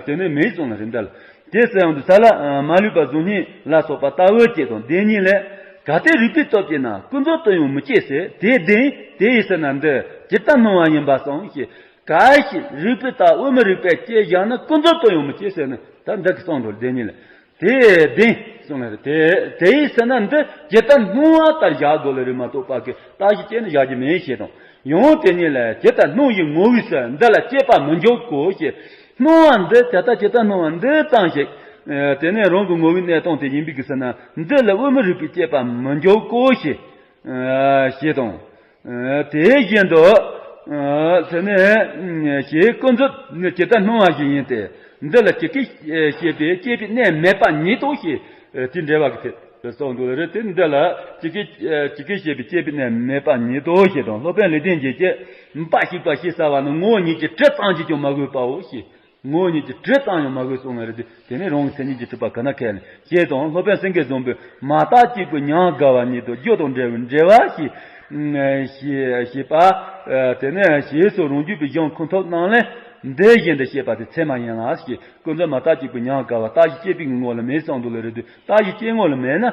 དེ་ནས་མེད་གསུངས་ལ་རེད་འདི་ལ། དེ་ཟེར་ཡང་དུ་ས་ལ། མ་ལུས་པ་གཟུགས་བརྙན་ལ་སོགས་པ་ལྟ་བུ་ཅེས་དང་། དེ་ཉིད་ལས། གལ་ཏེ་རིགས་པས་རྟོགས་བྱེད་ན། ཀུན་རྫོབ་ཏུ་ཡང་མི་སྐྱེ་ཟེར། དེ་བདེན། དེ་ཡིས་ཟེར་ན་འདི་ཇི་ལྟར་སྣང་བ་ཡིན་པ་གསུངས་ཞེས། གལ་སྲིད་རིགས་པས་ལྟ། དབུ་མའི་རིགས་པས་དཔྱད་བཞག་ན་ཀུན་རྫོབ་ཏུ་ཡང་མི་སྐྱེ་ཟེར་ནས་ད་འདི་གི་གསུངས་འགྲོ་བདེན་ཉིད་ལ། དེ་བདེན་གསུངས་ལ་རེད། དེ་དེ་ཡིས་ཟེར་ན་འདི་ཇི་ལྟར་སྣང་བ་ལྟར་བཞག་དགོས་ལ་རེད་མ་གཏོགས་པ་གི་བརྟགས་ཤིང་དཔྱད་ནས་བཞག་རྒྱུ་མེད་ཞེས་དང་། ཡང་དེ་ཉིད་ལ་ཇི་ལྟར་སྣང་བའི་ངོ་བོས་ཟེར་འདི་ལ་དཔྱད་པ་མི་འཇུག་གོ་ཞེས། སྣང་བ་འདི་ཇི་ལྟར་ཇི་ལྟར་སྣང་བ་འདི་ཙམ་ཞིག་ཨ། དེ་ནས་རང་གི་ངོ་བོའི་གནས་སྟངས་དེ་ཡིན་པའི་གི་ཟེར་ན་འདི་ལ་དབུ་མའི་རིགས་པས་དཔྱད་པ་མི་འཇུག་གོ་ཞེས། ཨ། ཞེས་དང་། ཨ། དེ་བཞིན་དུ། ཨ། དེ་ནས་ཞེས་ཀུན་རྫོབ་ནི་ཇི་ལྟར་སྣང་བ་བཞིན་ཡིན་ཏེ། འདི་ལ་ཇི་སྐད་བཤད་པའི་དཔྱད་པའི་གནས་མེད་པ་ཉིད་དོ་ཞེས། ཨ། དེ་འགྲེལ་བ་གི་ཐད་གསུངས་འདུག་ལ་རེད། དེ་འདི་ལ་ཇི་སྐད་ཇི་སྐད་བཤད་པའི་དཔྱད་པའི་གནས་མེད་པ་ཉིད་དོ་ཞེས་དང་། སློབ་དཔོན་ལེགས་ལྡན་འབྱེད་ཀྱིས་འབའ་ཞིག་པ་ཞེས་བྱ་བ་ནི་ངོ་བོ་ཉིད་ཀྱི་དྲི་ཙམ་གྱིས་ཀྱང་མ་གོས་པའོ་ཞེས། ངོ་བོ་ཉིད་ཀྱི་དྲི་ཙམ་ཡང་མ་གོས་གསུངས་པ་རེད་དེ། དེ་ནི་རང་གི་མཚན་ཉིད་ཀྱིས་གྲུབ་པ་ག་ན་ཁས་ལེན་ཞེས་དང་། སློབ་དཔོན་སེང་གེ་བཟང་པོས་མ་བརྟགས་གཅིག་པུ་མྱང་དགའ་བ་ཉིད་དུ་རྒྱུ་དང་འབྲས་བུའི་འབྲེལ་བ་ཞེས་ཞེས་པ། དེ་ནས་ཞེས་སོགས་རང་རྒྱུད་པའི་གཞུང་ཁུངས་ཐུབ་རྣམས་ལས་འདི་བཞིན་དུ་བཤད་པ་དེ་ཚད་མ་ཡིན་ལ་ཞེས། ཀུན་རྫོབ་མ་བརྟགས་གཅིག་པུ་མྱང་དགའ་བ་བརྟགས་ཤིང་དཔྱད་པའི་ངོ་ལ་མེད་གསུངས་འདུག་ལ་རེད་དེ། བརྟགས་ཤིང་དཔྱད་ངོ་ལ་མེད་ན།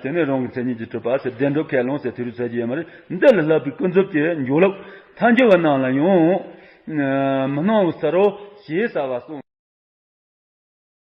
དེ་ནི་རང་གི་མཚན་ཉིད་ཀྱིས་གྲུབ་པ་ཟེར་བདེན་གྲུབ་ཁས་བླངས་ཟེར་དེ་རུ་ཟེར་གྱི་ཡོད་མ་རེད། འདི་ལ་ལྷག་པའི་ཀུན་རྫོབ་ཀྱི་འཇོག་ལུགས་ཐལ་འགྱུར་བ་རྣམས་ལ་ཡང་མི་སྣང་བའི་ཕྱིར་རོ་ཞེས་བྱ་བ་གསུངས།